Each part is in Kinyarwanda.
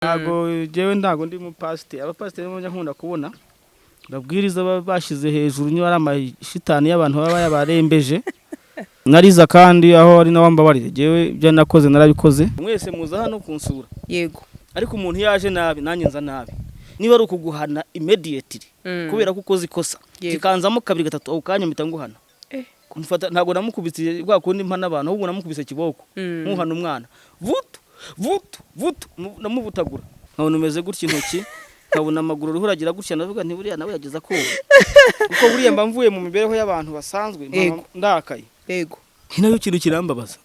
Ntabwo njyewe, ntabwo ndi umupasiteri. Abapasiteri bo njya nkunda kubona babwiriza baba bashyize hejuru, niba ari amashitani y'abantu baba yabarembeje. Nariza kandi aho ari nawe mbabarire, njyewe ibyo nakoze narabikoze. Mwese muza hano kunsura. Yego. Ariko umuntu iyo yaje nabi, nanjye nza nabi. Niba ari ukuguhana immediately kubera ko ukoze ikosa, kikanzamo kabiri, gatatu, ako kanya mpita nguhana. Kumufata ntabwo namukubise rwa kundi mpana abantu, ahubwo namukubise kiboko. Nkuhana umwana, vutu vutu vutu, namuvutagura nkabona umeze gutya intoki, nkabona amaguru uriho uragira gutya. Ndavuga nti buriya nawe yageza koga, kuko buriya mba mvuye mu mibereho y'abantu basanzwe, mba ndakaye. Ni nayo kintu kirambabaza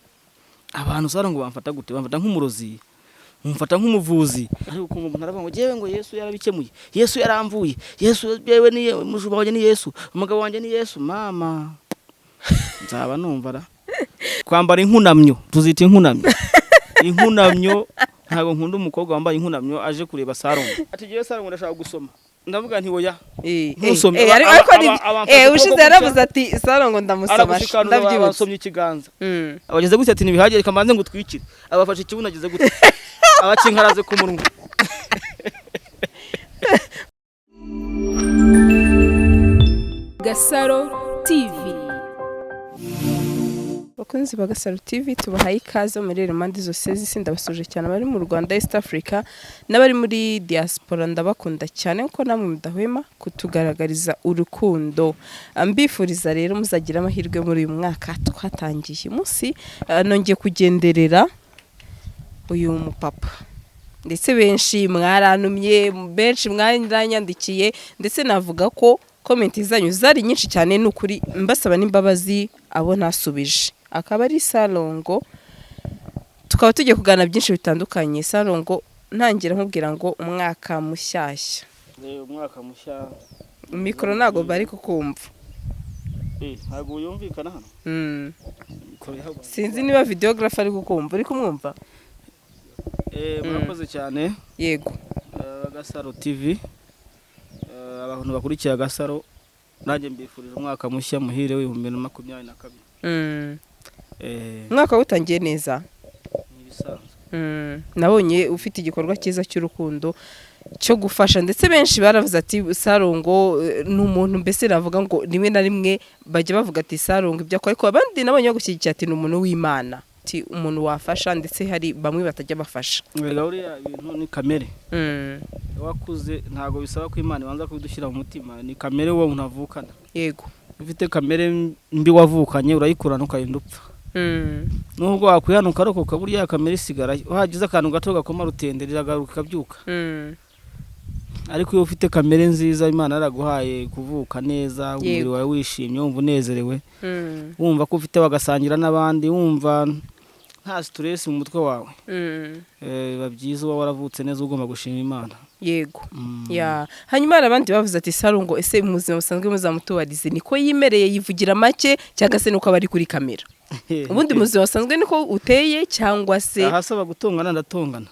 abantu usanga ngo bamfata gute, bamfata nk'umurozi, mumfata nk'umuvuzi, ariko ukumva umuntu aravuga ngo jyewe ngo Yesu yarabikemuye, Yesu yaramvuye, Yesu yewe ni umushumba wanjye ni Yesu, umugabo wanjye ni Yesu. Mama, nzaba numva ra kwambara inkunamyo, tuzita inkunamyo. Inkunamyo, ntabwo nkunda umukobwa wambaye inkunamyo aje kureba Sarongo, ati jyewe Sarongo ndashaka gusoma. Ndavuga nti oya, ntusome. Ariko abamfata ubushize ukuboko yaravuze gutya. ati Sarongo ndamusoma. Aragushikanura. Ndabyibutse. Basomye ikiganza, abageze gutya, ati ntibihagire, reka mbanze ngo utwikire. Abafashe ikibuno, ageze gutya, abakinkaraze ku munwa. Gasaro TV. Bakunzi ba Gasaro TV, tubahaye ikaze muri impande zose z'isi. Ndabasuje cyane abari mu Rwanda, East Africa n'abari muri diaspora. Ndabakunda cyane kuko namwe mudahwema kutugaragariza urukundo. Mbifuriza rero muzagira amahirwe muri uyu mwaka twatangiye. Umunsi nongeye kugenderera uyu mupapa, ndetse benshi mwarantumye, benshi mwaranyandikiye, ndetse navuga ko comment zanyu zari nyinshi cyane. Ni ukuri mbasaba n'imbabazi abo ntasubije. Akaba ari Sarongo, tukaba tugiye kuganira byinshi bitandukanye. Sarongo, ntangira nkubwira ngo umwaka mushyashya. Umwaka mushya. Mikoro ntabwo bari kukumva. Ntabwo yumvikana hano. Mikoro yahabaye. Sinzi niba videographer ari kukumva. Uri kumwumva? Murakoze cyane. Yego. Gasaro TV, abantu bakurikiye Agasaro, nanjye mbifurije umwaka mushya muhire w'2022. Umwaka wutangiye neza. Ni ibisanzwe. Nabonye ufite igikorwa cyiza cy'urukundo cyo gufasha, ndetse benshi baravuze ati Sarongo ni umuntu, mbese navuga ngo rimwe na rimwe bajya bavuga ati Sarongo ibyo akora, ariko abandi nabonye bagushyigikiye ati ni umuntu w'Imana, ati umuntu wafasha, ndetse hari bamwe batajya bafasha. Erega buriya ibintu ni kamere. Wakuze, ntabwo bisaba ko Imana ibanza kubidushyira mu mutima, ni kamere uwo muntu avukana. Ufite kamere mbi wavukanye, urayikurana ukarinda upfa. Nubwo wakwihanuka ukarokoka, burya kamere isigara. Wagize akantu gato gakoma rutende, riragaruka ikabyuka. Ariko iyo ufite kamere nziza, Imana yaraguhaye kuvuka neza, umubiri wawe wishimye, wumva unezerewe, wumva ko ufite bagasangira n'abandi, wumva nta stress mu mutwe wawe, biba byiza. Uba waravutse neza, ugomba gushima Imana. Yego. Ya, hanyuma hari abandi bavuze ati Sarongo ese mu buzima busanzwe muzamutubarize, niko yimereye, yivugira make, cyangwa se nuko aba ari kuri kamera? Ubundi mu buzima busanzwe niko uteye, cyangwa se? Ahasaba gutongana ndatongana.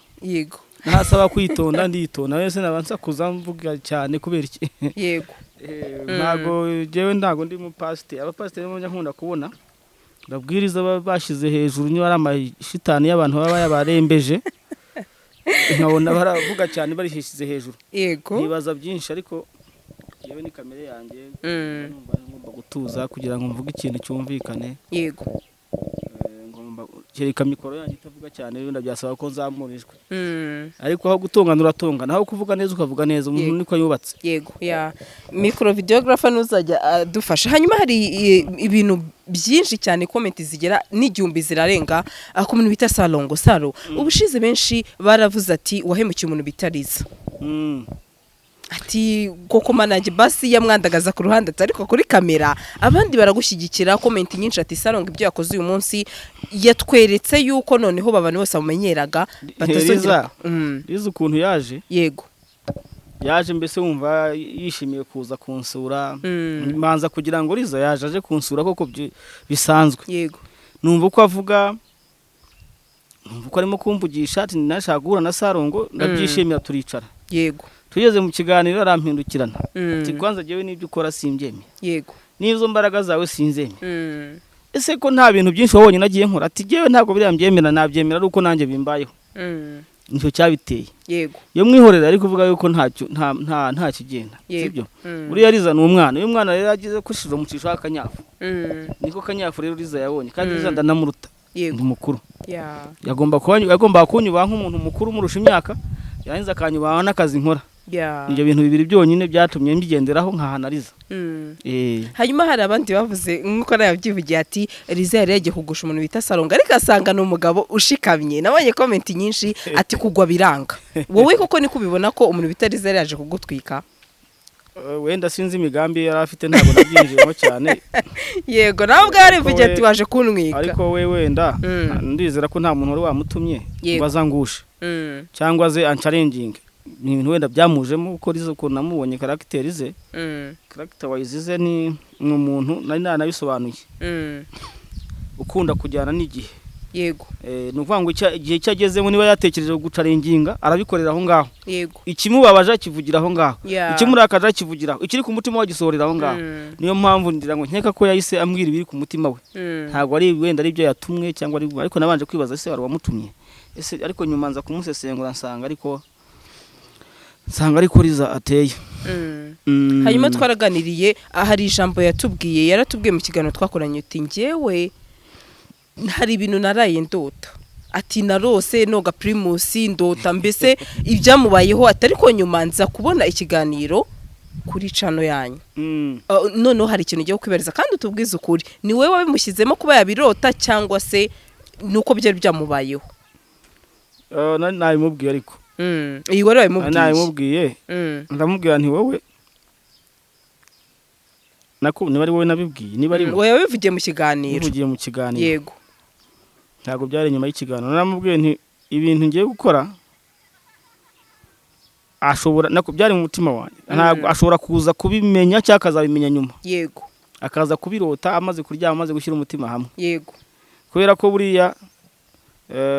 N'ahasaba kwitonda nditonda. Wese naba nsakuza mvuga cyane kubera iki? Yego. Ntabwo njyewe, ntabwo ndi umupasiteri. Abapasiteri bo njya nkunda kubona babwiriza baba bashyize hejuru, niba ari amashitani y'abantu baba yabarembeje, nkabona baravuga cyane barishyize hejuru. Ntibaza byinshi, ariko yewe ni kamere yanjye. Numva ngomba gutuza kugira ngo mvuge ikintu cyumvikane. Ngomba kereka mikoro yanjye itavuga cyane, wenda byasaba ko nzamura ijwi. Ariko aho gutongana uratongana, aho kuvuga neza ukavuga neza. Umuntu niko yubatse. Yego, ya mikoro videographer ntuzajya adufasha. Hanyuma hari ibintu byinshi cyane, comment zigera n'igihumbi zirarenga ku muntu bita Sarongo. Saro, ubushize benshi baravuze ati wahemukiye umuntu bita Liza. Ati koko manage basi yamwandagaza ku ruhande, ati ariko kuri kamera abandi baragushyigikira. Comment nyinshi ati Sarongo ibyo yakoze uyu munsi yatweretse yuko noneho abantu bose bamumenyeraga batazongera. Liza. Liza ukuntu yaje, yaje mbese wumva yishimiye kuza kunsura. Mbanza kugira ngo Liza yaje aje kunsura koko bisanzwe. Numva uko avuga, numva uko arimo kumvugisha, ati nashaka guhura na Sarongo, ndabyishimira, turicara. Tugeze mu kiganiro arampindukirana, ati kwanza jyewe n'ibyo ukora simbyemeye, n'izo mbaraga zawe sinzemeye. Ese ko nta bintu byinshi wabonye nagiye nkora? Ati jyewe ntabwo biriya mbyemera, nabyemera ari uko nanjye bimbayeho. Nicyo cyabiteye. Yego. Iyo mwihorera ari kuvuga yuko ntacyo nta kigenda, sibyo? Buriya Liza ni umwana, iyo umwana rero agize kushira umucisha akanyafu, niko kanyafu rero Liza yabonye, kandi Liza ndanamuruta, ndi mukuru. Yagomba kunyubaha nk'umuntu mukuru umurusha imyaka, yarangiza akanyubaha n'akazi nkora. Ibyo bintu bibiri byonyine byatumye mbigenderaho nkahana Liza. Hanyuma hari abandi bavuze nk'uko nawe yabyivugiye ati Liza yari yagiye kugusha umuntu bita Sarongo, ariko asanga ni umugabo ushikamye. Nabonye comment nyinshi ati kugwa biranga. Wowe koko niko ubibona ko umuntu bita Liza yari yaje kugutwika? Wenda sinzi imigambi yari afite, ntabwo nabyinjiyemo cyane. Yego, nawe ubwawe yarivugiye ati waje kuntwika. Ariko we wenda ndizera ko nta muntu wari wamutumye ngo azangushe cyangwa ze ancarenginge. Ni ibintu wenda byamujemo, kuko Liza ukuntu namubonye, caractère ze, character wise ze, ni umuntu nari nanabisobanuye ukunda kujyana n'igihe. Ni ukuvuga ngo igihe icyo agezemo, niba yatekereje gucarenginga, arabikorera aho ngaho. Ikimubabaje akivugira aho ngaho, ikimurakaje akivugiraho, ikiri ku mutima we agisohorera aho ngaho. Niyo mpamvu ngira ngo nkeka ko yahise ambwira ibiri ku mutima we. Ntabwo ari wenda ari ibyo yatumwe cyangwa ari, ariko nabanje kwibaza ese wari wamutumye ese, ariko nyuma nza kumusesengura nsanga ariko Liza ateye. Hanyuma twaraganiriye, hari ijambo yatubwiye, yaratubwiye mu kiganiro twakoranye uti njyewe hari ibintu naraye ndota, ati narose noga Primus, ndota mbese ibyamubayeho, ati ariko nyuma nza kubona ikiganiro kuri channel yanyu. Noneho hari ikintu ugiye kwibariza kandi utubwize ukuri, ni wowe wabimushyizemo kuba yabirota cyangwa se nuko byari byamubayeho? Nari nabimubwiye ariko. Iyi wari wabimubwiye? Nabimubwiye. Ndamubwira nti wowe nako niba ari wowe nabibwiye, niba ari Wowe wabivugiye mu kiganiro. Bivugiye mu kiganiro. Yego. Ntabwo byari inyuma y'ikiganiro. Naramubwiye nti ibintu ngiye gukora ashobora, nako byari mu mutima wanjye, ntabwo ashobora kuza kubimenya cyangwa akazabimenya nyuma, akaza kubirota amaze kuryama, amaze gushyira umutima hamwe. Kubera ko buriya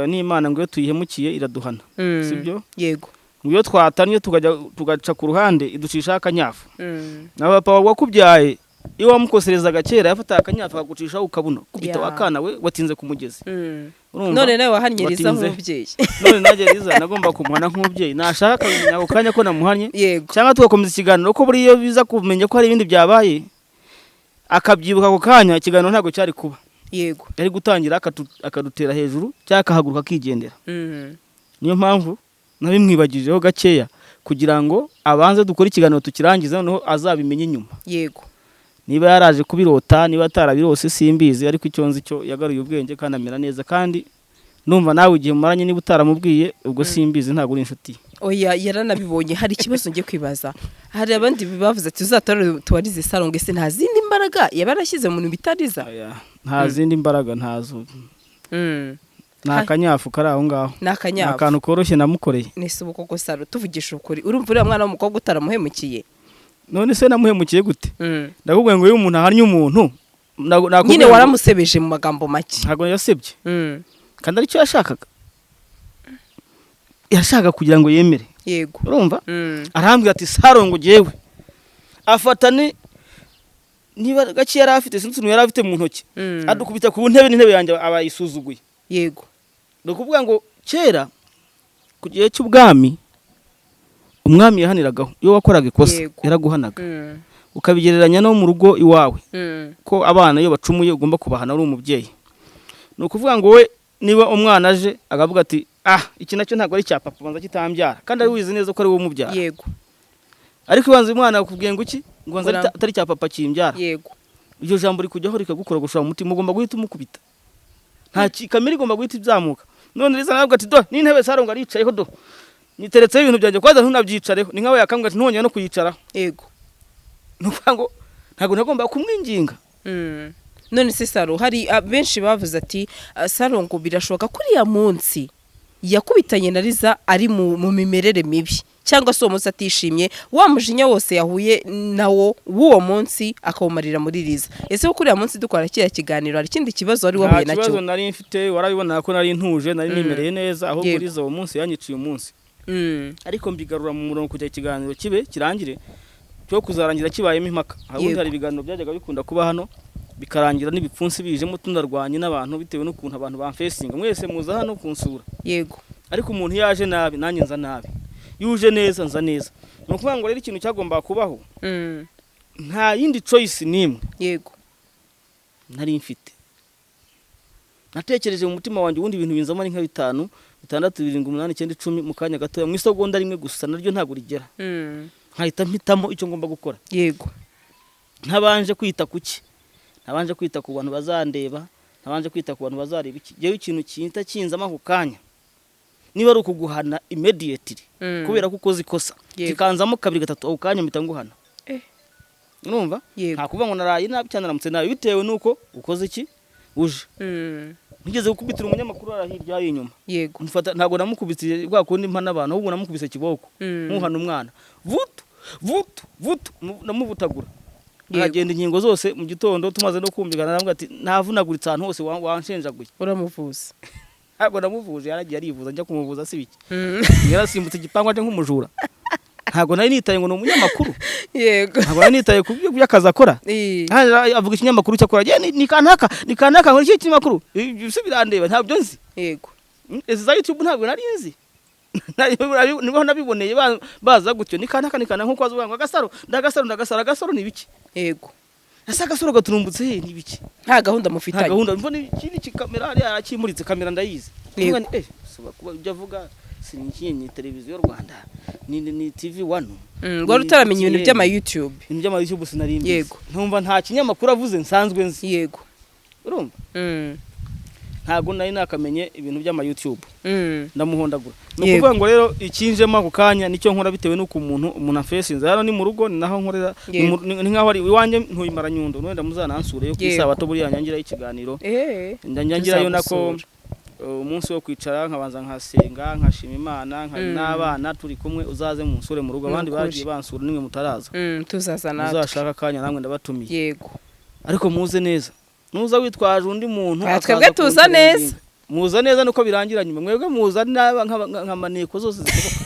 n'Imana ngo iyo tuyihemukiye iraduhana, sibyo? Yego. Ngo iyo twatannye tukajya tugaca ku ruhande iducishaho akanyafu. Na papa wakubyaye iyo wamukoserezaga kera yafataga akanyafu akagucishaho ukabona kubita, wakana we watinze ku mugezi. Urumva? None nawe wahannye Liza Watinze. nk'umubyeyi. None nanjye Liza nagomba kumuhana nk'umubyeyi, nashaka akabimenya ako kanya ko namuhannye, cyangwa tugakomeza ikiganiro, ko buriya iyo biza kumenya ko hari ibindi byabaye akabyibuka ako kanya, ikiganiro ntabwo cyari kuba. Yari gutangira akadutera hejuru cyangwa akahaguruka akigendera. Niyo mpamvu nabimwibagijeho gakeya kugira ngo abanze dukore ikiganiro tukirangize, noneho azabimenye nyuma. Niba yaraje kubirota, niba atarabirose simbizi, ariko icyo nzi cyo yagaruye ubwenge kandi amera neza. Kandi numva nawe igihe mumaranye niba utaramubwiye ubwo simbizi, ntabwo uri inshuti ye. Oya, yaranabibonye. Hari ikibazo ngiye kwibaza, hari abandi bavuze ati uzatore tubarize Sarongo, ese nta zindi mbaraga yaba yarashyize mu bintu bitariza? Oya, nta zindi mbaraga, ntazo. Ni akanyafu kari aho ngaho. Ni Ni akanyafu. akantu koroshye namukoreye. Nese ubu koko Saro, tuvugisha ukuri, urumva uriya mwana w'umukobwa utaramuhemukiye? None se namuhemukiye gute? Ndakubwiye ngo iyo umuntu ahannye umuntu, nakubwiye Nyine waramusebeje mu magambo make. Ntabwo yasebye, kandi aricyo yashakaga, yashakaga kugira ngo yemere. Urumva? Arambwira ati Sarongo jyewe, afata ni niba gake yari afite, sinzi utuntu yari afite mu ntoki, adukubita ku ntebe, n'intebe yanjye aba yisuzuguye. Ni ukuvuga ngo kera ku gihe cy'ubwami, umwami yahaniragaho iyo wakoraga ikosa, yaraguhanaga. Ukabigereranya no mu rugo iwawe, ko abana iyo bacumuye ugomba kubahana uri umubyeyi. Ni ukuvuga ngo we niba umwana aje akavuga ati ah, iki nacyo ntabwo ari icya papa, banza kitambyara, kandi ari wizi neza ko ari wowe umubyara, ariko ibanza umwana akubwiye ngo iki, ngo banza atari icya papa kimbyara, iryo jambo rikujyaho rikagukorogosha mu mutima, ugomba guhita umukubita. Nta kamere igomba guhita izamuka. None Liza nawe ati do n'intebe Sarongo aricayeho, do niteretseho ibintu byanjye, kwanza ntunabyicareho. Ni nkawe yakambwira ati ntongere no kuyicaraho. Ni ukuvuga ngo ntabwo nagomba kumwinginga. None se Saro, hari benshi bavuze ati Saro ngo birashoboka ko uriya munsi yakubitanye na Liza ari mu mimerere mibi, cyangwa se uwo munsi atishimye, wa mujinya wose yahuye nawo w'uwo munsi akawumarira muri Liza. Ese ko uriya munsi dukora kiriya kiganiro hari ikindi kibazo wari Nta wahuye kibazo nacyo? nari mfite, warabibona ko nari ntuje, nari nimereye neza, ahubwo Liza uwo munsi yanyiciye umunsi, ariko mbigarura mu murongo kugira ikiganiro kibe kirangire, cyo kuzarangira kibayemo impaka. Hari ubundi hari ibiganiro byajyaga bikunda kuba hano bikarangira n'ibipfunsi bijemo, tunarwanye n'abantu bitewe n'ukuntu abantu bamfesinga. Mwese muza hano kunsura. Ariko umuntu iyo aje nabi, nanjye nza nabi. Iyo uje neza, nza neza. Ni ukuvuga ngo rero ikintu cyagombaga kubaho, nta yindi choice n'imwe nari mfite. Natekereje mu mutima wanjye, ubundi ibintu binzamo ari nka bitanu, bitandatu, birindwi, umunani, icyenda, 10, mu kanya gatoya, mu isegonda rimwe gusa, naryo ntabwo rigera, nkahita mpitamo icyo ngomba gukora, ntabanje kwita ku ki, ntabanje kwita ku bantu bazandeba, ntabanje kwita ku bantu bazareba iki. Njyewe ikintu kinta kinzamo ako kanya, niba ari ukuguhana immediately, kubera ko ukoze ikosa, kikanzamo kabiri, gatatu, ako kanya mpita nguhana. Urumva? Yego. Nta kuvuga ngo naraye nabi cyangwa naramutse nabi, bitewe n'uko ukoze iki, uje. Nigeze gukubitira umunyamakuru hariya hirya hariya inyuma. Mfata, ntabwo namukubise kwa kundi mpana abantu, ahubwo namukubise kiboko, nkuhana umwana, vutu vutu vutu, namuvutagura, aragenda ingingo zose. Mu gitondo tumaze no kumvikana, aramubwira ati navunaguritse ahantu hose, wanshenjaguye. Uramuvuza? Ntabwo namuvuje, yaragiye arivuza. Njya kumuvuza si biki? Yarasimbutse igipangu aje nk'umujura. Ntabwo nari nitaye ngo ni umunyamakuru. Ntabwo nari nitaye ku by'akazi akora. Avuga ikinyamakuru cyo akora. Ni kanaka, ni kanaka, ngo iki kinyamakuru. Ibyo se birandeba? Ntabyo nzi. Izi za YouTube ntabwo nari nzi. Niho nabiboneye, baza gutyo, ni kanaka, ni kanaka, nkuko bavuga ngo agasaro, ndagasaro, ndagasaro. Agasaro ni ibiki? Ese agasaro gaturumbutse he? Ni ibiki? Nta gahunda Nta mufitanye. gahunda. Mbona ikindi kikamera hariya, arakimuritse, kamera ndayizi. Ndavuga nti, suba kuba ibyo avuga sinkinye televiziyo Rwanda, ni TV 1. Wari utaramenya ibintu by'ama YouTube? Ibintu by'ama YouTube sinari mbizi. Ntumva nta kinyamakuru avuze nsanzwe nzi. Urumva? Ntabwo nari nakamenye ibintu by'ama YouTube. Ndamuhondagura. Ni ukuvuga ngo rero ikinjemo ako kanya nicyo nkora, bitewe n'uko umuntu afesinze. Hano ni mu rugo, ni naho nkorera, ni nkaho ari iwanjye, ntuye Maranyundo. Wenda muzanansure yo ku isabato, buriya nyangirayo ikiganiro. Njyangirayo nako Tuzagusura. Umunsi wo kwicara nkabanza nkasenga, nkashima Imana, n'abana turi kumwe. Uzaze munsure mu rugo. Abandi Ni ukuri. bagiye bansura, nimwe mutaraza. Tuzaza natwe. Muzashaka akanya, namwe ndabatumiye. Ariko muze neza. Nuza witwaje undi muntu, Ah, akaza twebwe tuza kunterera neza. ingingo. Muza neza nuko birangira nyuma. Mwebwe muza naba nka maneko zose zishoboka.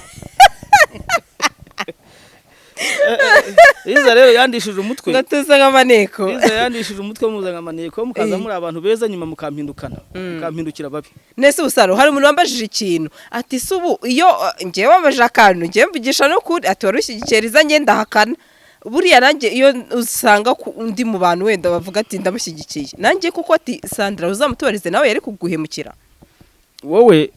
Liza rero yandishije umutwe. Ngo tuza nk'amaneko. Liza yandishije umutwe, muza nka maneko, mukaza muri abantu beza, nyuma mukampindukana, mukampindukira babi. Nese ubusaro, hari umuntu wambajije ikintu ati se ubu iyo ngewe wambajije akantu, ngewe mvugisha n'ukuri, ati wari ushyigikiye Liza? Njye ndahakana. Buriya nanjye iyo usanga ku undi mu bantu wenda bavuga ati ndamushyigikiye nanjye kuko, ati Sandra uzamutubarize nawe yari kuguhemukira. Wowe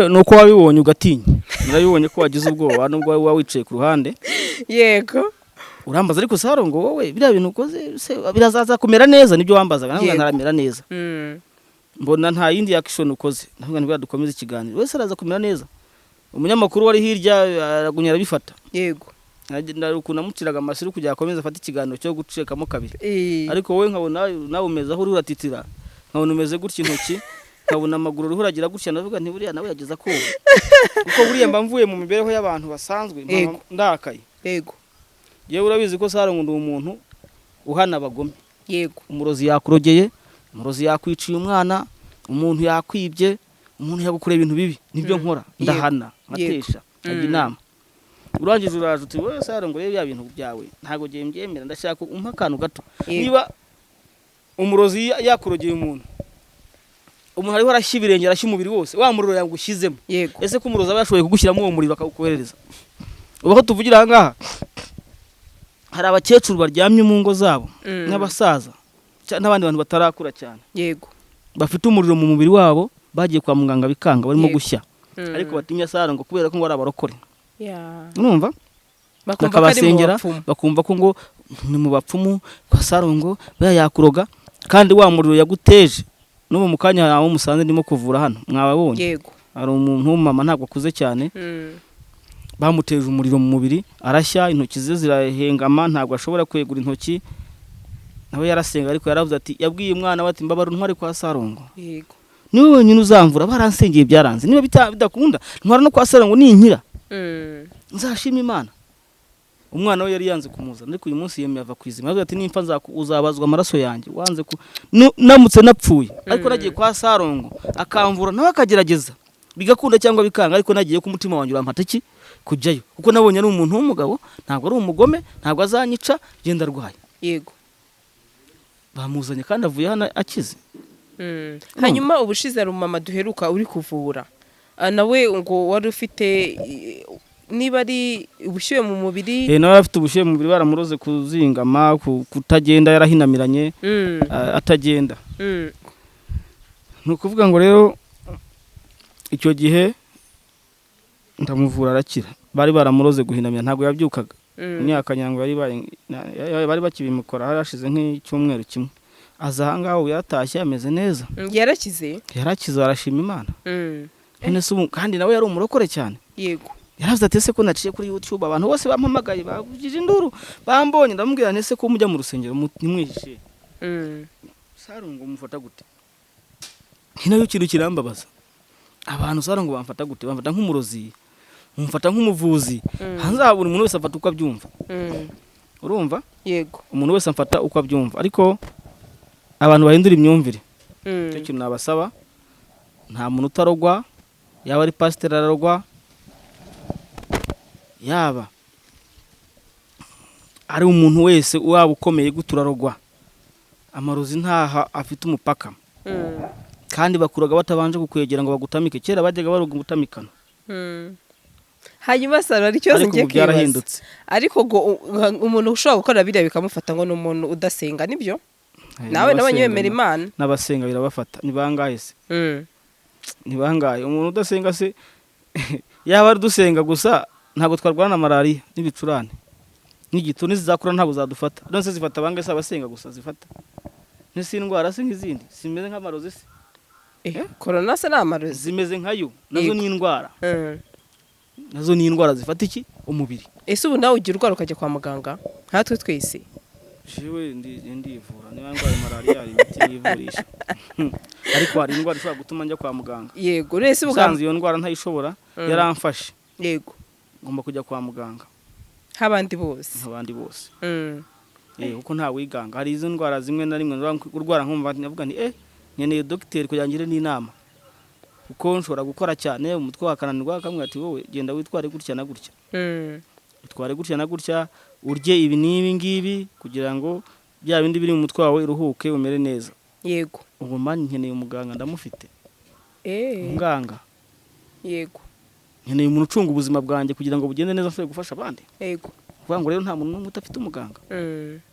nuko wabibonye ugatinya. Narabibonye ko wagize ubwoba nubwo waba wicaye ku ruhande. Urambaza, ariko Saro, ngo wowe biriya bintu ukoze se birazaza kumera neza? Nibyo wambazaga. Ntabwo ntaramera neza. Mbona nta yindi action ukoze, ndavuga nibwo dukomeza ikiganiro, wese araza kumera neza. Umunyamakuru wari hirya aragunya arabifata. Ukuntu namuciraga amasiru kugira akomeze afate ikiganiro cyo gucikamo kabiri. Ariko wowe nkabona nawe umeze aho uri uratitira, nkabona umeze gutya intoki, nkabona amaguru uriho uragira gutya, ndavuga nti buriya nawe yageza koga, kuko buriya mba mvuye mu mibereho y'abantu basanzwe, mba ndakaye. Yewe, urabizi ko Saro ngo ndi umuntu uhana abagome. Umurozi yakurogeye, umurozi yakwiciye umwana, umuntu yakwibye, umuntu yagukoreye ibintu bibi, nibyo nkora. Ndahana, nkatesha, nkajya inama. Urangije uraje uti wowe Saro, ngo rero bya bintu byawe ntabwo ngiye mbyemera, ndashaka umpa akantu gato. Niba umurozi yakurogeye umuntu, umuntu ariho arashya ibirenge, arashya umubiri wose, wa muriro yagushyizemo. Ese ko umurozi aba yashoboye kugushyiramo uwo muriro akawukoherereza? Ubu aho tuvugira aha ngaha hari abakecuru baryamye mu ngo zabo, n'abasaza n'abandi bantu batarakura cyane, bafite umuriro mu mubiri wabo, bagiye kwa muganga bikanga, barimo gushya, ariko batinya Saro ngo kubera ko ngo ari abarokore. Urumva? Bakumva ko ari mu Bakabasengera, bapfumu. bakumva ko ngo ni mu bapfumu kwa Sarongo, buriya yakuroga, kandi wa muriro yaguteje. N'ubu mu kanya hari abo musanze ndimo kuvura hano, mwababonye. Hari umuntu w'umumama, ntabwo akuze cyane, bamuteje umuriro mu mubiri, arashya, intoki ze zirahengama, ntabwo ashobora kwegura intoki. Nawe yarasenga, ariko yaravuze ati, yabwiye umwana we ati mbabara untware kwa Sarongo, niwe wenyine uzamvura, baransengeye byaranze, niba bidakunda ntwara no kwa Sarongo, ninkira nzashima Imana. Umwana we yari yanze kumuzana, ariko uyu munsi yemeye ava ku izima. Aravuga ati nimfa uzabazwa amaraso yanjye, wanze ku namutse napfuye, ariko nagiye kwa Sarongo akamvura, nawe akagerageza bigakunda cyangwa bikanga, ariko nagiye ku mutima wanjye urampata iki kujyayo, kuko nabonye ari umuntu w'umugabo, ntabwo ari umugome, ntabwo azanyica, genda arwaye. Bamuzanye kandi avuye hano akize. Hanyuma ubushize hari umumama duheruka uri kuvura. Nawe ngo wari ufite niba ari ubushyuhe mu mubiri. Nawe afite ubushyuhe mu mubiri, baramuroze kuzingama, kutagenda, yarahinamiranye, atagenda. Ni ukuvuga ngo rero icyo gihe ndamuvura arakira. Bari baramuroze guhinamira, ntabwo yabyukaga. Imyaka nyango yari bari bakibimukora, hari hashize nk'icyumweru kimwe. Aza aha ngaha ubu yaratashye ameze neza. Yarakize. Yarakize, arashima Imana. None se ubu, kandi nawe yari umurokore cyane. Yego. Yaravuze ati: "Ese ko naciye kuri YouTube, abantu bose bampamagaye, bavugije induru bambonye?" Ndamubwira nti: "Ese ko mujya mu rusengero ntimwihishe, Sarongo mufata gute?" Ni nayo kintu kirambabaza abantu. Sarongo bamfata gute? Bamfata nk'umurozi, mumfata nk'umuvuzi? Hanze aha buri muntu wese afata uko abyumva. Urumva? Yego. Umuntu wese amfata uko abyumva, ariko abantu bahindura imyumvire. Icyo kintu nabasaba, nta muntu utarogwa. Yaba ari pasiteri ararogwa, yaba ari umuntu wese waba ukomeye gute urarogwa. Amarozi ntaha afite umupaka. Kandi bakuraga batabanje kukwegera ngo bagutamike. Kera bajyaga baroga umutamikano. Hanyuma Saro, hari ikibazo Ariko ngiye ubu kwibaza. byarahindutse. Ariko ngo umuntu ushobora gukora biriya bikamufata ngo ni umuntu udasenga, nibyo? Nawe nabonye wemera Imana. N'abasenga birabafata. Ni bangahe se? Ni bangahe umuntu udasenga se? Yaba ari dusenga gusa, ntabwo twarwana na malariya n'ibicurane n'igituntu. Nizakura ntabwo zadufata. None se zifata bangahe se? Abasenga gusa zifata? Ntisi indwara se nk'izindi zimeze nk'amarozi se? Korona se ni amarozi? Zimeze nkayo nazo. Yego. Ni indwara. Nazo ni indwara zifata iki? Umubiri. Ese ubu nawe ugira urwara ukajya kwa muganga nkatwe twese? Jewe ndivura. Niba ndwaye malariya hari imiti nivurisha, ariko hari indwara ishobora gutuma njya kwa muganga. Yego, ese ubu Usanze iyo ndwara ntayishobora, yaramfashe, ngomba kujya kwa muganga. Nk'abandi bose. Nk'abandi bose. Kuko nta wiganga. Hari izo ndwara zimwe na rimwe urwara nkumva ndavuga nti nkeneye dogiteri kugira ngo ngire n'inama, kuko nshobora gukora cyane umutwe wakananirwa, akamubwira ati: "Wowe genda witware gutya na gutya, witware gutya na gutya, urye ibi n'ibi ngibi kugira ngo bya bindi biri mu mutwe wawe uruhuke umere neza." Ubu mba nkeneye umuganga, ndamufite. Umuganga. Nkeneye umuntu ucunga ubuzima bwanjye kugira ngo bugende neza, nshobore gufasha abandi. Kuvuga ngo rero nta muntu n'umwe udafite umuganga.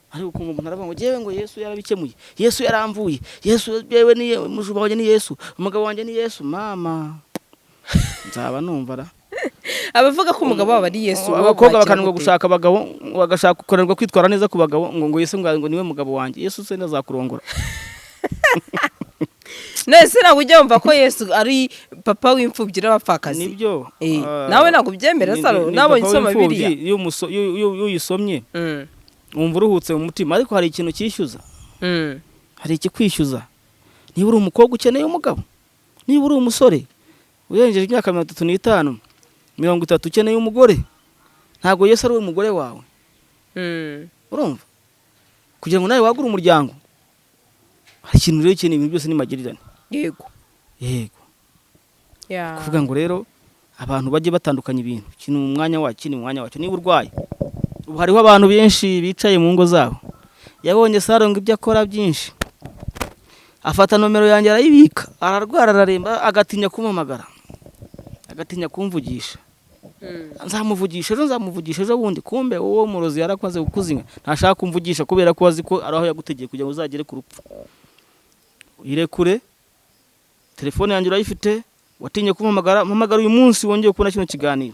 Ariko ukumva umuntu aravuga ngo: "Jyewe ngo Yesu yarabikemuye, Yesu yaramvuye, Yesu yewe ni umushumba wanjye ni Yesu, umugabo wanjye ni Yesu." Mama, nzaba numva ra. Abavuga ko umugabo wabo ari Yesu bo Abakobwa bakira bakananirwa gute? gushaka abagabo, bagashaka kunanirwa kwitwara neza ku bagabo, ngo Yesu ngo niwe mugabo wanjye. Yesu se ntazakurongora? None se ntabwo ujya wumva ko Yesu ari papa w'imfubyi n'abapfakazi? Nibyo. Nawe ntabwo ubyemera, Saro? Ni Nabonye papa usoma w'imfubyi, Bibiliya. iyo uyisomye wumva uruhutse mu mutima, ariko hari ikintu cyishyuza. Hari ikikwishyuza. Niba uri umukobwa ukeneye umugabo, niba uri umusore urengeje imyaka 35, 30, ukeneye umugore, ntabwo Yesu ari we mugore wawe. Urumva, kugira ngo nawe wagure umuryango, hari ikintu rero ukeneye. Ibintu byose ni magirirane. Yego. Kuvuga ngo rero abantu bajye batandukanya ibintu, ikintu mu mwanya wacyo, ikindi mu mwanya wacyo. Niba urwaye, ubu hariho abantu benshi bicaye mu ngo zabo, yabonye Sarongo ibyo akora byinshi, afata nomero yanjye arayibika, ararwara araremba, agatinya kumpamagara, agatinya kumvugisha. Nzamuvugisha ejo, nzamuvugisha ejo bundi. Kumbe wowe murozi yarakoze kukuzinya, ntashaka kumvugisha kubera ko azi ko ari aho yagutegeye kugira ngo uzagere ku rupfu. Irekure. Telefone yanjye urayifite, watinye kumpamagara, mpamagara uyu munsi wongeye kubona kino kiganiro.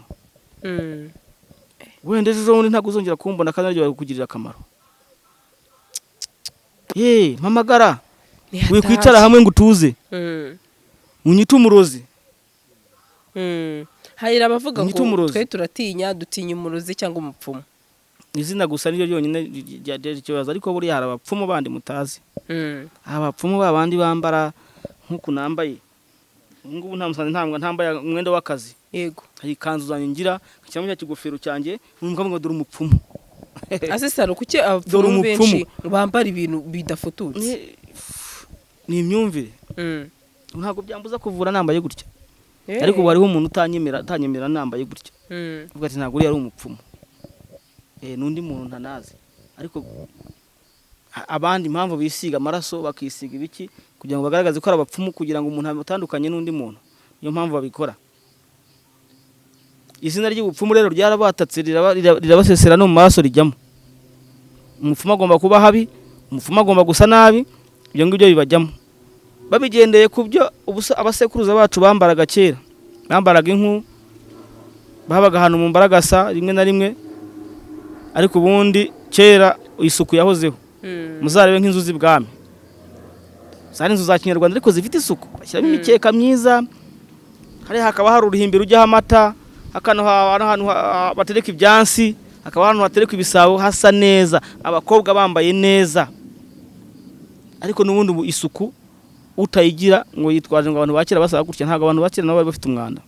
Wenda ejo bundi ntabwo uzongera kumbona, kandi aribyo bikugirira akamaro. Ye mpamagara. Ni hatari. Wikwicara hamwe ngo utuze, unyite umurozi. Hari abavuga Unyite ngo umurozi. twe turatinya, dutinya umurozi cyangwa umupfumu. Izina gusa niryo ryonyine ryateje ikibazo, ariko buriya hari abapfumu bandi mutazi. Abapfumu ba bandi bambara nk'uku nambaye ubu ngubu, nta musanze, ntabwo ntambaye umwenda w'akazi. Hari ikanzu zanjye ngira, ngashyiramo cya kigofero cyanjye, mukavuga ngo: "Dore umupfumu." Ase Saro, kuki Dore abapfumu umupfumu. benshi bambara ibintu bidafututse? Ni imyumvire. Ntabwo byambuza kuvura nambaye gutya. Ariko ubu hariho umuntu utanyemera nambaye gutya, avuga ati: "Ntabwo uriya ari umupfumu." N'undi muntu ntanazi. Ariko abandi impamvu bisiga amaraso, bakisiga ibiki, kugira ngo bagaragaze ko ari abapfumu, kugira ngo umuntu atandukanye n'undi muntu, niyo mpamvu babikora. Izina ry'ubupfumu rero ryarabatatse, rirabasesera no mu maraso rijyamo. Umupfumu agomba kuba habi, umupfumu agomba gusa nabi, ibyo ngibyo bibajyamo babigendeye ku byo abasekuruza bacu bambaraga kera. Bambaraga impu, babaga ahantu mu mbaragasa rimwe na rimwe, ariko ubundi kera isuku yahozeho. Muzarebe nk'inzu z'ibwami, zari inzu za kinyarwanda ariko zifite isuku, bashyiramo imikeka myiza, hariya hakaba hari uruhimbi rujyaho amata, hakano ahantu batereka ibyansi, hakaba ahantu hatereka ibisabo, hasa neza, abakobwa bambaye neza. Ariko n'ubundi ubu isuku utayigira ngo yitwaje ngo abantu ba kera basaga gutya, ntabwo abantu ba kera nabo bari bafite umwanda.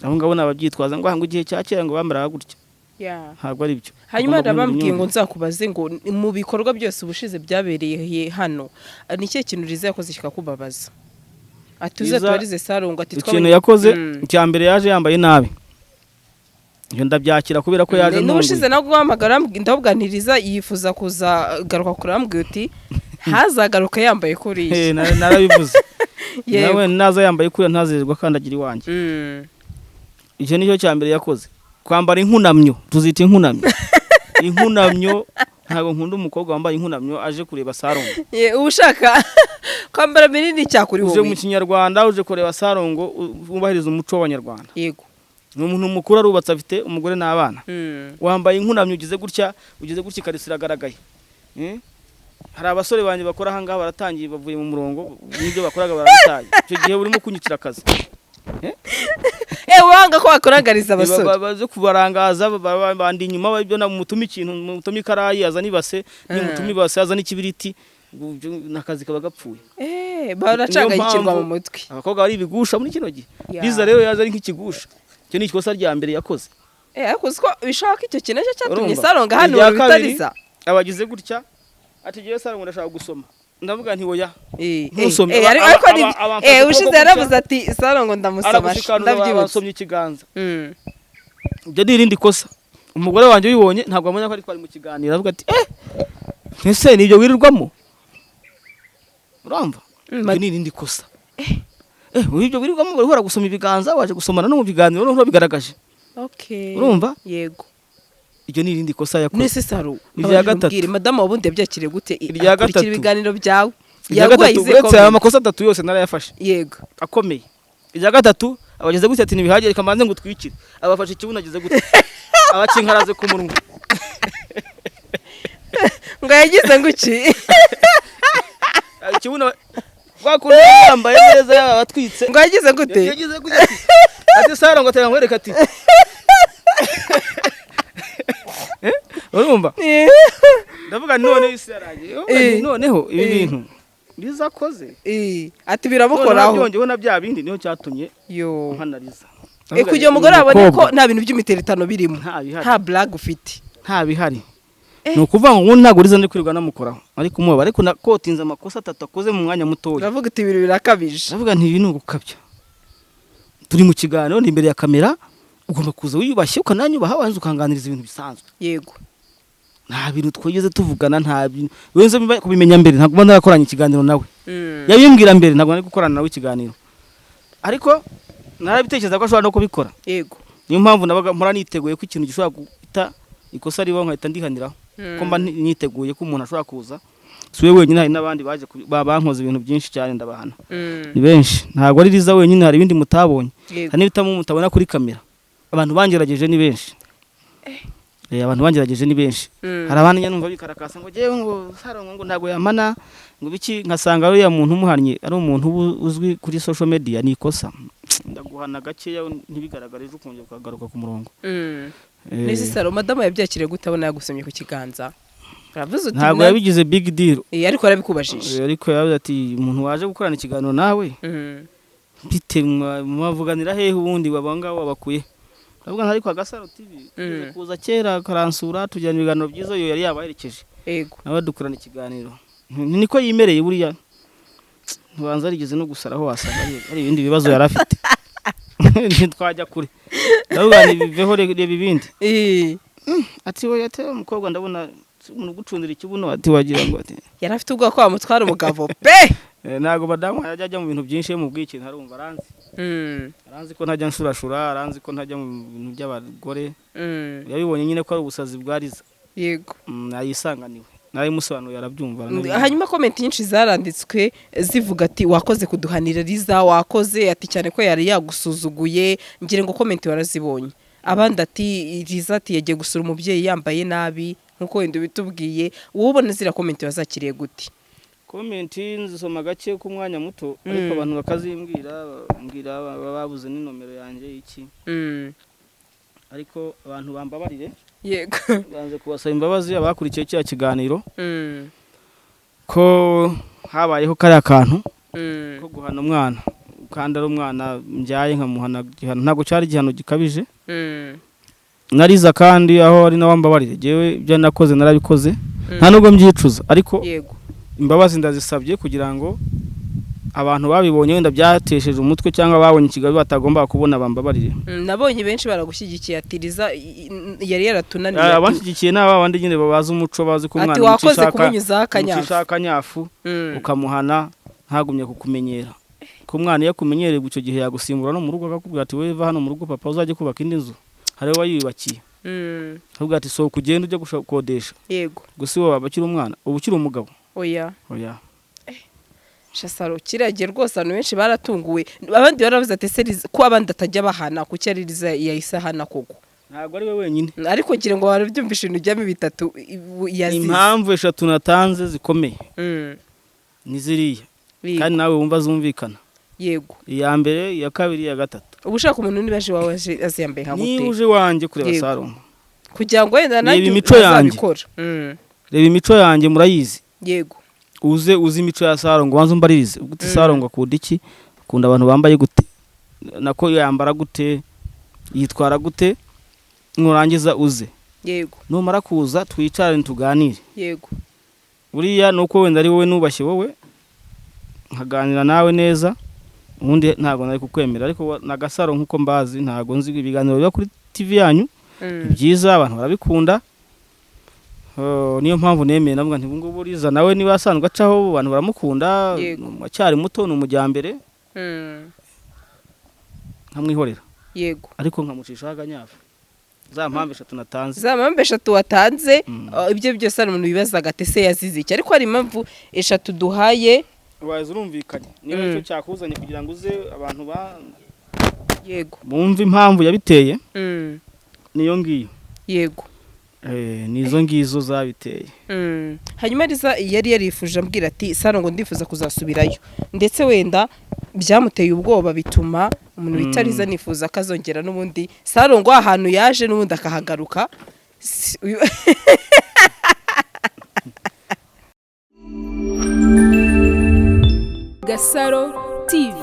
Abo ngabo ni ababyitwaza ngo ngo igihe cya kera ngo bambaraga gutya. Ntabwo ari byo. Hanyuma Ugomba guhindura ndabambwiye ngo imyumvire. Nzakubaze ngo mu bikorwa byose ubushize byabereye hano, ni ikihe kintu Liza yakoze kikakubabaza, ati uze tubarize Sarongo, ati Ikintu yakoze icya mbere, yaje yambaye nabi. Ibyo ndabyakira kubera ko yaje N'ubushize ntunguye. nabwo guhamagara ndavuga nti Liza yifuza kuza garuka kure, arambwira uti ntazagaruke yambaye kuriya. Narabivuze. Yego. Nawe naza yambaye kuriya ntazirirwa akandagira iwanjye. Icyo nicyo cya mbere yakoze, kwambara inkunamyo, tuzita inkunamyo. Inkunamyo, ntabwo nkunda umukobwa wambaye inkunamyo aje kureba Sarongo. Uba ushaka kwambara binini cyakuri Uje mu wowe. kinyarwanda, uje kureba Sarongo, wubahiriza umuco w'Abanyarwanda. Ni umuntu mukuru, arubatse, afite umugore n'abana. Wambaye inkunamyo, ugize gutya, ugize gutya, ikariso iragaragaye. Hari abasore banjye bakora aha ngaha baratangiye, bavuye mu murongo n'ibyo bakoraga barabitaye. Icyo gihe urimo kunyicira akazi. Wanga ko wakorangariza abasore. Baze kubarangaza, bandi inyuma ibyo na mutuma ikintu, mutuma ikarayi azana ibase, nimutuma ibase azana ikibiriti, ubwo n'akazi kaba gapfuye. Baracanganyikirwa Niyo mu mutwe. Abakobwa bari ibigusha muri kino gihe. Liza rero yaje ari nk'ikigusha. Icyo ni ikosa rya mbere yakoze. Ariko uzi ko bishoboka ko icyo kintu nicyo cyatumye Urumva? Sarongo hano Irya kabiri, bitariza. Abagize gutya ati: "Jyewe Sarongo ndashaka gusoma." Ndavuga nti: "Oya, Eh, ntusome." Ariko Abamfashe ukuboko ushize gutya. yaravuze ati Sarongo ndamusoma, Aragushikanura, ndabyibutse. basomye ikiganza. Ibyo ni irindi kosa. Umugore wanjye ubibonye ntabwo amenya ko ari twari mu kiganiro, avuga ati: "Eh, ese ni ibyo wirirwamo?" Urumva? Ibyo ni irindi kosa. Ibyo wirirwamo, uhora gusoma ibiganza, waje gusomana no mu biganiro noneho urabigaragaje. Urumva? Yego. Iryo ni irindi kosa yakoze. Nese Saro, Irya gatatu. ubwire madamu wabundi yabyakiriye gute? Irya Akurikira gatatu. ibiganiro byawe. Irya Yaguhaye gatatu, izihe uretse aya comment? makosa atatu yose narayafashe akomeye. Irya gatatu, abageze gutya ati: "Ntibihagire, reka mbanze ngo utwikire." Abafashe ikibuno, ageze gutya abakinkaraze ku munwa. Ngo yagize ngo iki? Ikibuno kwa kundi yambaye neza yaba abatwitse. Ngo yagize gute? Yagize gutya ati: "Sara," ngo atera nkwereka ati: "Urumva?" Ndavuga nti noneho isi yarangiye. Urumva nti noneho ibi bintu bizakoze. Ati Noneho biramukoraho. byongeyeho na bya bindi, niho cyatumye Yo. mpanariza. Kugira umugore abone ko nta bintu by'imiteretano birimo. Nta bihari. Nta blague ufite. Nta bihari. Ni ukuvuga ngo ubundi ntabwo uriza ndi kwirirwa namukoraho, ariko umuba, ariko nakotinze amakosa atatu akoze mu mwanya mutoya. Uravuga uti ibintu birakabije. Ndavuga nti ibi ni ugukabya. Turi mu kiganiro, ni imbere ya kamera, ugomba kuza wiyubashye, ukananyubaha, warangiza ukanganiriza ibintu bisanzwe. Nta bintu twigeze tuvugana, nta bintu wenze kubimenya mbere, ntabwo mba narakoranye ikiganiro nawe. Yabimbwira mbere, ntabwo nari gukorana nawe ikiganiro, ariko narabitekereza ko ashobora no kubikora. Niyo mpamvu nabaga mpora niteguye ko ikintu gishobora guhita ikosa ribaho nkahita ndihaniraho, ko mba niteguye ko umuntu ashobora kuza. Si we wenyine, hari n'abandi baje bankoze ibintu byinshi cyane ndabahana. Ni benshi, ntabwo ari Liza wenyine, hari ibindi mutabonye. Hari n'ibitamo mutabona kuri kamera. Abantu bangerageje ni benshi. Abantu bangerageje ni benshi. Hari abandi njya numva bikarakasa ngo jyewe ngo Sarongo ngo ntabwo yamana, ngo biki, nkasanga uriya muntu umuhannye ari umuntu uba uzwi kuri social media. Ni ikosa, ndaguhana gakeya ntibigaragare, ejo ukongera ukagaruka ku murongo. Nese Saro, madamu yabyakiriye gute abona yagusomye ku kiganza? Uravuze uti Ntabwo yabigize big deal. Ariko yarabikubajije. Ariko yavuze ati: "Umuntu waje gukorana ikiganiro nawe bite, mwavuganira hehe ubundi baba ngabo babakuye?" Ndavuga nti ariko Agasaro TV kuza kera karansura, tujyana ibiganiro byiza, iyo yari yabaherekeje nawe dukorana ikiganiro. Niko yimereye buriya, ntibanza arigeze no gusara, aho wasanga ari ibindi bibazo yari afite, ntitwajya kure. Ndavuga nti biveho, reba ibindi. Ati: "Oya," ati: "Umukobwa ndabona umuntu ugucundira ikibuno," ati "wagira ngo," ati Yari afite ubwoba ko bamutwara umugabo pe. Ntabwo madamu yajya ajya mu bintu byinshi, iyo mubwiye ikintu arumva aranzi. Aranzi ko ntajya nshurashura, aranzi ko ntajya mu bintu by'abagore. Yabibonye nyine ko ari ubusazi bwa Liza. Yego. Nayisanganiwe, narabimusobanuriye arabyumva, aranabibona. Hanyuma comment nyinshi zaranditswe zivuga ati wakoze kuduhanira Liza, wakoze, ati cyane ko yari yagusuzuguye. Ngira ngo comment warazibonye. Abandi ati Liza ati yagiye gusura umubyeyi yambaye nabi, nkuko wenda ubitubwiye. Wowe ubona ziriya comment wazakiriye gute? Comment nzisoma gake ku mwanya muto, ariko abantu bakazimbwira, bambwira baba babuze n'inomero yanjye iki. Ariko abantu bambabarire. Banze kubasaba imbabazi abakurikiye kiriya kiganiro ko habayeho kariya kantu ko guhana umwana, kandi ari umwana mbyaye, nkamuhana igihano. Ntabwo cyari igihano gikabije. Na Liza kandi aho ari nawe ambabarire. Jewe ibyo nakoze narabikoze, nta nubwo mbyicuza, ariko imbabazi ndazisabye kugira ngo abantu babibonye wenda byatesheje umutwe cyangwa babonye ikigabi batagomba kubona bambabarire. Nabonye benshi baragushyigikiye ati Liza yari yaratunaniye, Abanshyigikiye ni aba bandi nyine babazi umuco, bazi ko ati umwana wakoze umucisha kumunyuzaho akanyafu. Umucisha akanyafu, ukamuhana ntagumye kukumenyera. Ko umwana iyo akumenyereye icyo gihe yagusimbura no mu rugo, akakubwira ati wowe va hano mu rugo papa, uzajye kubaka indi nzu, hari wayiyubakiye. Akakubwira ati sohoka ugende ujye gukodesha. Gusa iwe waba ukiri umwana, uba ukiri umugabo? Oya. Oya. Shasaro, kiriya gihe rwose abantu benshi baratunguwe. Abandi baravuze ati ese Liza, ko abandi atajya bahana, kuki ari Liza yahise ahana koko? Ntabwo ari we wenyine. Ariko ngira ngo warabyumvishe, ibintu ujyamo bitatu yazize. Impamvu eshatu natanze zikomeye ni ziriya, kandi nawe wumva zumvikana. Iya mbere, iya kabiri, iya gatatu. Uba ushaka umuntu niba aje iwawe aje yambaye nka Niba gute? uje iwanjye kureba Salomo, Kugira ngo wenda nanjye Reba imico yanjye. azabikora. Reba imico yanjye, murayizi. Uze uzi imico ya Sarongo, wanze umbaririze uti Sarongo akunda iki, akunda abantu bambaye gute, nako yambara gute, yitwara gute. Nurangiza uze. Numara kuza twicarane tuganire. Buriya nuko wenda ari wowe nubashye, wowe nkaganira nawe neza, ubundi ntabwo nari kukwemera. Ariko na Gasaro nkuko mbazi, ntabwo nzi ibiganiro biba kuri TV yanyu. Ni byiza, abantu barabikunda. Oh, niyo mpamvu nemeye, navuga nti ubungubu Liza nawe niba asanzwe acaho abantu baramukunda, acyari muto, ni umujyambere, nkamwihorera. Ariko nkamucishaho akanyafu, za mpamvu eshatu natanze. Za mpamvu eshatu watanze. Ibyo byose hari umuntu wibazaga ati ese yazize iki? Ariko hari impamvu eshatu duhaye. Waza urumvikanye niba icyo cyakuzanye kugira ngo uze abantu ba bumve impamvu yabiteye, niyo ngiyo. Nizo ngizo zabiteye. Hanyuma Liza yari yarifuje, ambwira ati Saro ngo ndifuza kuzasubirayo, ndetse wenda byamuteye ubwoba bituma umuntu bita Liza nifuza ko azongera n'ubundi Saro ngo ahantu yaje n'ubundi akahagaruka. Gasaro TV.